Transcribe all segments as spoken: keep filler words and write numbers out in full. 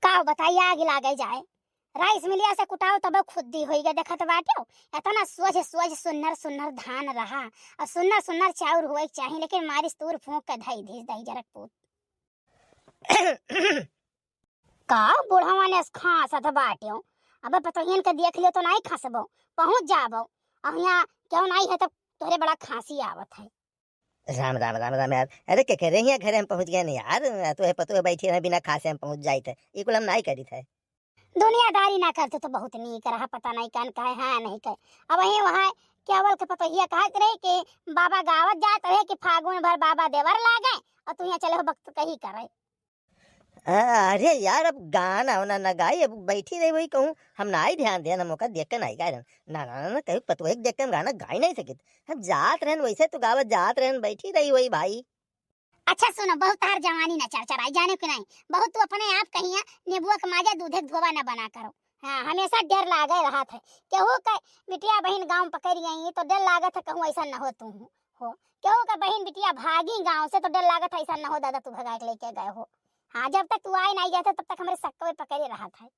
का बताई, आग लागे जाए। राइस मिलिया से कुटाओ तब खुद्दी होई गए, देखत बाट्यो। एतना सोझ सोझ सुन्नर सुन्नर धान रहा और सुन्नर सुन्नर चाउर होए के चाही, लेकिन मारिस तूर फूंक के धई धीस दहिजरक पूत। का बुढ़वा ने खांसत बाट्यो? अबे पतोहियन के देख लियो तो नाई खसबो, पहुंच जाबो। अब यहाँ क्यों नाई है तब तोहरे बड़ा खांसी आवत है। राम, राम, राम, राम यार। अरे, के करे हियाँ घरे हम पहुँच गए नहीं यार। तू है पतोह बैठी रहे, बिना खासे हम पहुँच जाइत है। ई कुल हम नाई करित है। दुनियादारी ना करते तो बहुत नीक रहा, पता नहीं कान काहे हाँ नहीं कहे। अब वहीं वहाँ क्या बोल के पतोहिया कहत रहे कि बाबा गावत जात रहे कि फागुन भर बाबा देवर लागे और तू यहाँ चले हो वक्त कही करे। अ-, अरे यार, अब गाना ओना ना गाई, अब बैठी रही वही कहूँ, हम ना आई ध्यान देन, हम ओका देख के नाई गाए रहन। ना, ना, ना, ना, कहूँ पतोहे के देख के हम गाना गाई नहीं सकित। हम जात रहन, वैसे तो गावत जात रहन, बैठी रही वही भाई। अच्छा सुनो, बहुत तार जवानी ना चरचराई, जाने कि नहीं? बहुत तू अपने आप कहिया नेबुआ के माजा दूधे के धोबा ना बना करो। हाँ, हमेशा डर लागे रहत है। केहू के बिटिया बहिन गाँव पकड़ गई तो डर लागत है कहूँ ऐसा न हो तू हो। केहू के बहिन बिटिया भागी गाँव से तो डर लागत है ऐसा न हो दादा तू भगा के लेके गए हो। हाँ, जब तक तू आए नहीं जाते तब तक हमरे सक्कवे पकड़े रहत है।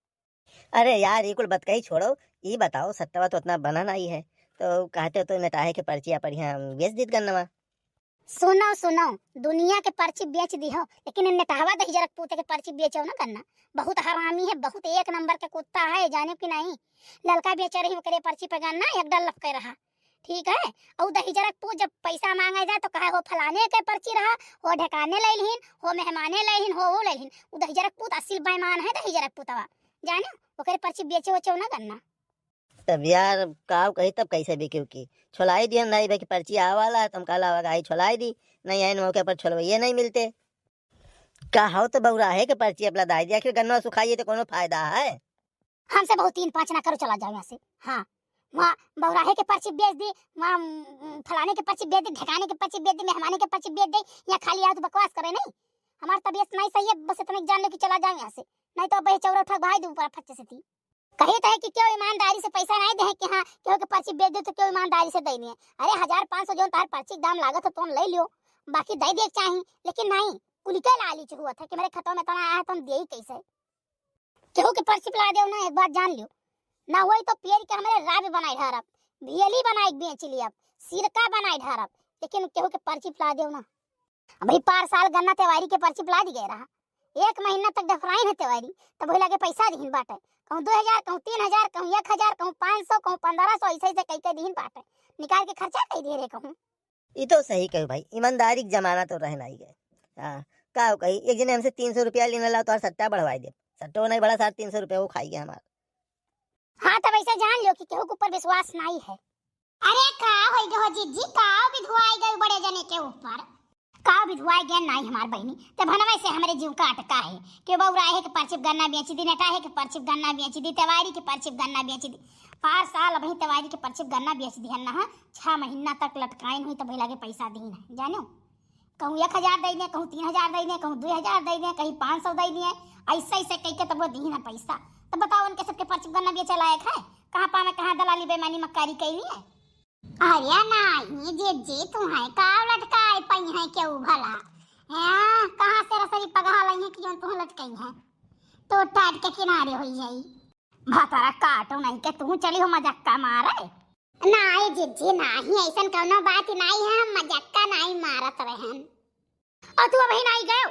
अरे यार, ई कुल बतकही छोड़ो, ई बताओ, सट्टवा तो उतना बना नाई है, तो कहते हो तो नेटाहे के पर्चिया पर यहाँ बेच दीत गन्नवा। सुनो, सुनो, दुनिया के पर्ची बेच दिहो, लेकिन इन नेटहवा दहिजरक पूते के पर्ची बेचो ना गन्ना। बहुत हरामी है, बहुत एक नंबर के कुत्ता है, जाने कि नहीं? ललका बेचे रही ओकरे पर्ची पे गन्ना, एक डल लपके रहा। ठीक है, और दहिजरक पूत जब पैसा मांगे जाए तो कहे, "हो फलाने के पर्ची रहा, हो ढेकाने ले लिहिन, हो मेहमाने ले लिहिन, हो वो ले लिहिन।" उ दहिजरक पूत असिल बेईमान है, दहिजरक पूतवा, जाने ओकरे पर्ची बेचे उचे ना गन्ना। तब यार, काव कही, तब कैसे बिकी उकी? छोलाई दिहन नाई भाई कि पर्ची आवा वाला है, तुम काला आवा गाई छोलाई दी, नहीं आइन मौके पर छोलवैये नहीं मिलते। का हो तो बौराहे के पर्ची अपला दाई दिया, आखिर गन्नवा सुखाइए तो कोनो फायदा है? हमसे बहुत तीन पाँच ना करो, चला जाओ यहाँ से। हाँ, वहाँ बौराहे के पर्ची बेच दी, वहाँ, उम, फलाने के पर्ची बेच दी, ढेकाने के पर्ची बेच दी, मेहमाने के पर्ची बेच दी, यहाँ खाली आओ तो बकवास करे नहीं। हमार तबीयत नहीं सही है, बस इतने जान लो कि चला जाओ यहाँ से, नहीं तो अब ये चौरा उठा भाई दे ऊपर फच्चे से थी। कही तो है कि क्यों ईमानदारी से पैसा नहीं दे कि हाँ, क्यों के पर्ची बेच दे तो क्यों ईमानदारी से दे नहीं। अरे, हजार पाँच सौ जौन तार पर्ची के दाम लागत है, तौन ले लियो, बाकी दे दे के चाही, लेकिन नहीं, कुल के लालच हुआ था कि मेरे खतवा में इतना आया है, तो हम दे ही कैसे? केहू के पर्ची पिला देव ना, एक बात जान लियो, ना होई तो पेड़ के हमरे राब बनाई ढारब, भेली बनाई बेच लियब, सिरका बनाई ढारब, लेकिन केहू के पर्ची पिला देव ना। अबही पार साल गन्ना तेवारी के पर्ची पिला दी गए रहा, एक महीना तक डफराइन है तेवारी, तब वही लगे पैसा दिहिन बाटे, कहूँ दो हजार, कहूँ तीन हजार, कहूँ एक हजार, कहूँ पाँच सौ, कहूँ पन्द्रह सौ, ऐसे ऐसे कह के दिहिन बाटे, निकाल के खर्चा कह दिए रहे कहूँ। ई तो सही कहो भाई, ईमानदारी के जमाना तो रह नाई गए। हाँ, का हो कही, एक जने हमसे तीन सौ रुपया लेने ला तो सट्टा बढ़वाई दे, सट्टो नहीं बढ़ा, साढ़े तीन सौ रुपया वो खाई गए हमार। हाँ, तब ऐसे जान लो कि केहू के ऊपर विश्वास नाई है। अरे का होई गो जिज्जी, का विधवाई गई बड़े जने के ऊपर? का विधवाई गए नाई हमार बहिनी, ते भनवे से हमरे जीव का अटका है कि बौराहे के पर्चिप गन्ना बेच दी, नेटाहे के पर्चिप गन्ना बेच दी, तेवारी के पर्चिप गन्ना बेच दी। पार साल अबही तेवारी के पर्चिप गन्ना बेच दिहन ना, छह महीना तक लटकाइन हुई तब लगे पैसा दीन है, जानो? कहूँ एक हजार दे दें, कहूँ तीन हजार दे दें, कहूँ दो हजार दे दें, कहीं पाँच सौ दे दें, ऐसे ऐसे कह के तब वो दीन है पैसा। तब बताओ उनके सबके पर्चिप गन्ना बेचे लायक है? कहाँ पावे, कहाँ दलाली बेईमानी मक्कारी कैली है? अरे नाही जिज्जी, तुहैं का लटकाए पइहैं केहू भला? हैं, कहाँ से रसरी पगहा लइहैं कि जौन तुहैं लटकइहैं? तो टाट के किनारे होई जाई। भतरा काटो नहीं के तू चली हो मजाक का मारे। नाही जिज्जी, नाही, ऐसन कौनो बात नाही है, हम मजाक का नाही मारत रहन। और तू अबहिन आई गयो,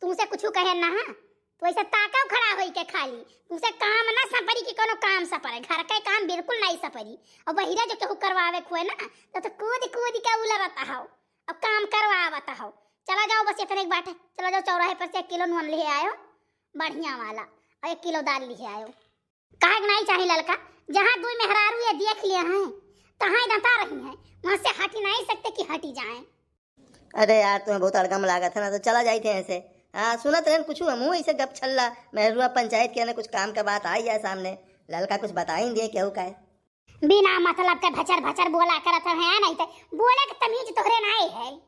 तुमसे कुछ कहे ना, हाँ? तू ऐसे ताका खड़ा होई के खाली, तुमसे काम ना सपरी कि कोनो काम सपरे, घर के काम बिल्कुल नहीं सपरी। और बहिरा जो केहू करवावे खुए ना, तो, तो कूद कूद के उलरत हो, अब काम करवावत हो। चला जाओ बस इतने के बाटे, चला जाओ चौराहे पर से एक किलो नून ले आयो, बढ़िया वाला, और एक किलो दाल ले आयो। काहे के नाई चाही ललका, जहाँ दुई मेहरारू ये देख लिए हैं, तहाँ ही दंता रही हैं, वहाँ से हटी नहीं सकते कि हटी जाएं। अरे यार, तुम्हें बहुत अड़गम लागत है ना, तो चला जाई थे ऐसे। हाँ, सुनत रहन कुछ हमहूँ ऐसे गप छल्ला, मेहरुआ पंचायत के ना कुछ काम का बात आई जाए सामने, ललका कुछ बताई दिए केहू का है। बिना मतलब के भचर भचर बोला करत है, नहीं तो बोले के तमीज तोहरे नाई है।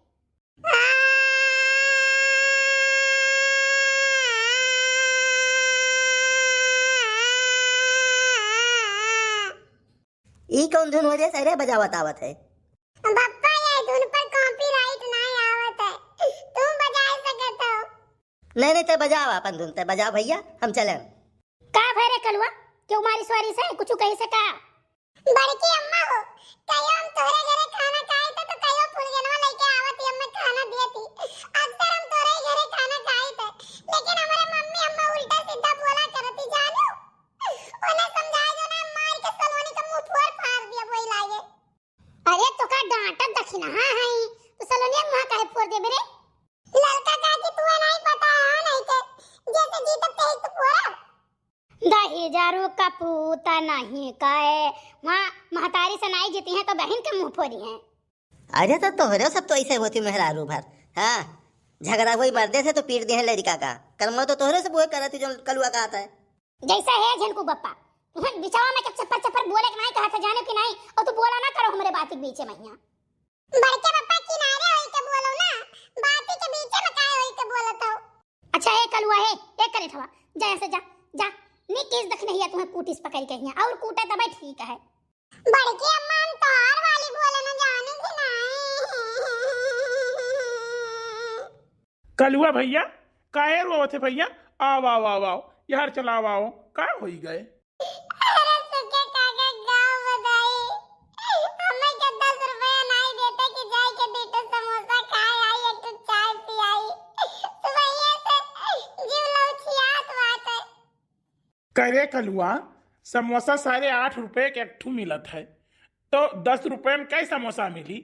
ई कौन धुन हो रे, सरे बजावत आवत है? बप्पा, ये धुन पर कॉपीराइट नहीं आवत है, तुम बजा सकत हो। नहीं, नहीं, ते बजाओ आपन धुन, ते बजाओ भइया, हम चलेन। का भय रे कलुआ, केउ मारिस वारिस है, कुछु कहिस का? बड़की अम्मा हो, कहियो हम तोहरे घरे खाना खाइत, तो कहियो फुलगेनवा लइके आवत ही, हमें खाना दियत ही। अक्सर हम तोहरे घरे खाना खाइत, लेकिन हमरे मम्मी अम्मा उल्टा सीधा बोला करती, जानू। उन्हें समझाए दो ना, मार के सलोनी का मुंह फोड़ फाड़ दिया, वही लागे। अरे, तो का डांटत दखिनहा है, तो सलोनिया मुंह काहे फोड़ देबे रे? ललका काकी, तुहे नहीं पता है, नहीं के जैसे जीतब तेही तो फोड़ब। दहिजरू का पूत नहीं कहे, वहाँ महतारी से नहीं जीती हैं तो बहिन के मुंह फोड़ी हैं। अरे तो तोहरे सब तो ऐसे होती मेहरारू भर, हाँ, झगड़ा वही मर्दे से तो पीट दिए हैं लड़का का, कर्म तो तोहरे सब वही करती जो कलुआ कहत है। जैसा है झनकू बप्पा, तुहन बिचवा में के चप्पर चप्पर बोले के नहीं कहत है, जाने कि नहीं, और तू बोला ना करो हमरे बात के बीच में हियां। बड़के बप्पा किनारे होई के बोलो ना, बात के बीच में काहे होई के बोलत हो? अच्छा, ए कलुआ है, ए करे ठवा, जा यहाँ से जा, जा, नी किस दखिनहिया तुहे कूटिस पकड़ के हियां, और कूटे तबे ठीक है। बड़की अम्मा, हम तोहार वाली बोले न जाने कि नहीं। कलुआ भइया, काहे रोवत है भइया? आओ, आओ, आओ, आओ, यार चलाओ, आओ, का होई गए? अरे सुखे काका, का बताई, हमें के दस रुपया नहीं देते कि जाए के दू ठो समोसा खाए आई, एक ठो चाय पी आई। सुबहिए से जीव लौचियात बाटे। करे कलुआ, समोसा साढ़े आठ रुपये के एक ठू मिलत है, तो दस रुपये में कै समोसा मिली?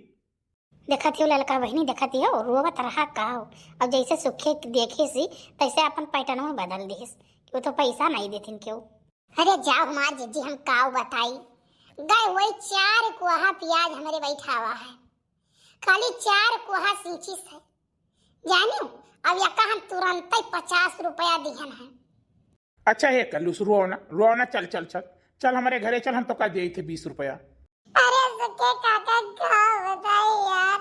देखत हियो ललका बहिनी, देखत हियो, रोवत रहा का हो। अब जैसे सुखे देखिस, तैसे अपन पैटर्न में बदल दिस कि वो तो पैसा नहीं देथिन केउ। अरे जाओ, हमार जिज्जी, हम काउ बताई, गए वही चार कोहा प्याज हमरे बैठावा है, खाली चार कोहा सींचिस है, जानियो, अब यका हम तुरंते पचास रुपया दिहन है। अच्छा हे कलुस, रो ना, रो ना, चल, चल, चल, चल हमरे घरे चल, हम तोका देई थे बीस रुपया। अरे सुखे काका, का बताई यार,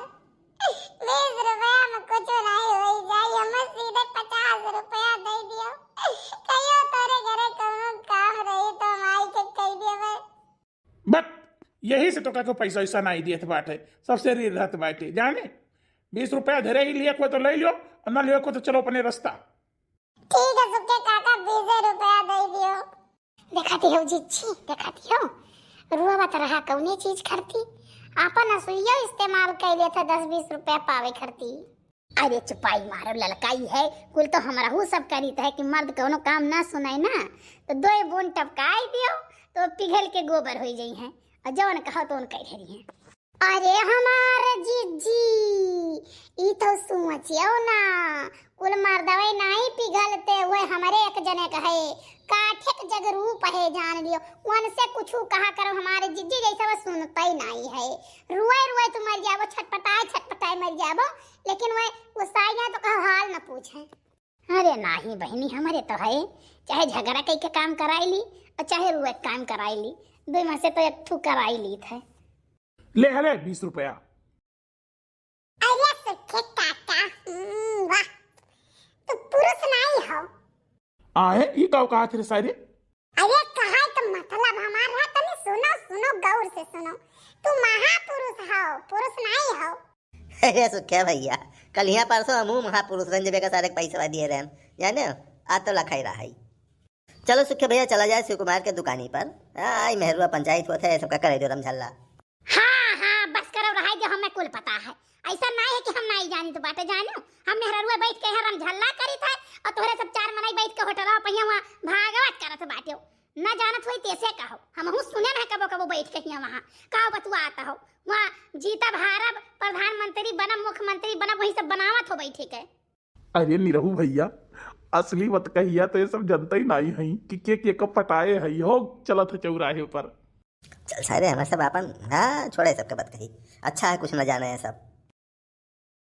बीस रुपया में कुछ नहीं होई जाई, हमें सीधे पचास रुपया दे दियो। कहियो तोरे घरे कौनो काम रही तो हम आई के कह दियो भाई। बस यही से तोका को पैसा वैसा नहीं दिए थे बाटे, सबसे री रहत बाटे, जाने? बीस रुपया धरे ही लिए को तो ले लियो, और ना लियो को तो चलो अपने रास्ता। ठीक है सुखे काका, बीस रुपया दे दियो। देखा दियो जिज्जी, देखा दियो, रुआवत रहा कौने चीज खरती, आपन असुइयो इस्तेमाल कर लेता दस बीस रुपया पावे खरती। अरे चुपाई मारो ललकाई है, कुल तो हमरहू सब करीत है कि मर्द कौनो काम ना सुनाई ना, तो दो बूंद टपकाई दियो, तो पिघल के गोबर होई जाई है, और जौन कहो तो उनका धरी है। अरे हमार जिज्जी, ई तो सोचियो ना, कुल मर्दवे नाई पिघलते हुए हमरे एक जने कहे, काठे के जग रूप है जान लियो, उनसे कुछ कहा करो हमारे जिज्जी, जैसे वो सुनते ही नाई है। रुए रुए तू मर जाबो, छटपटाए छटपटाए मर जाबो, लेकिन वह गुस्साई जाए तो कहो हाल न पूछे। अरे नाही बहिनी, हमरे तो है, चाहे झगड़ा कई के काम कराई ली और चाहे रुए के काम कराई ली, दो में से तो एक ठू कराई ली थे। ले हले बीस रुपया। अरे सुखे काका, हम्म, वाह, तू पुरुष नाई हो। आहे, ई काउ कहा थे रे सारे? अरे कहा तो मतलब हमार है, तनी सुनो, सुनो, गौर से सुनो, तू महापुरुष हो, पुरुष नाई हो। अरे सुखे भइया, कल यहाँ परसों हमहू महापुरुष रहन जबे का सारे के पैसा दिए रहन, जाने, आज तो लखाई रहा है। चलो सुखे भइया, चला जाए शिव कुमार के दुकानी पर। हाँ, आई मेहरुआ पंचायत होत है, सबका करे दो रमझल्ला। हाँ, हाँ, बस करो, रहाई दो, हमें कुल पता है। ऐसा नाई है कि हम नाई जानी तो बाटे जानो। हम मेहरुआ बैठ के यहाँ रमझल्ला करी थे और तोहरे सब चार मनई बैठ के होटलवा पहिया वहाँ भागवत करत बाटे। ना जानत होई तैसे कहो, हमहू सुने ना कबो कबो बैठ के हियाँ वहाँ का बतुआत हो। वहाँ जीतब हारब, प्रधानमंत्री बनब, मुख्यमंत्री बनब, वही सब बनावत हो बैठे के। अरे निरहू भइया, असली बतकहिया तो ये सब जनते ही नाई हई कि के के को पटाए हई हो, चलत है चौराहे पर। चल सारे, हमें सब आपन, हाँ, छोड़े सबके बतकही। अच्छा है, कुछ न जाने हैं सब।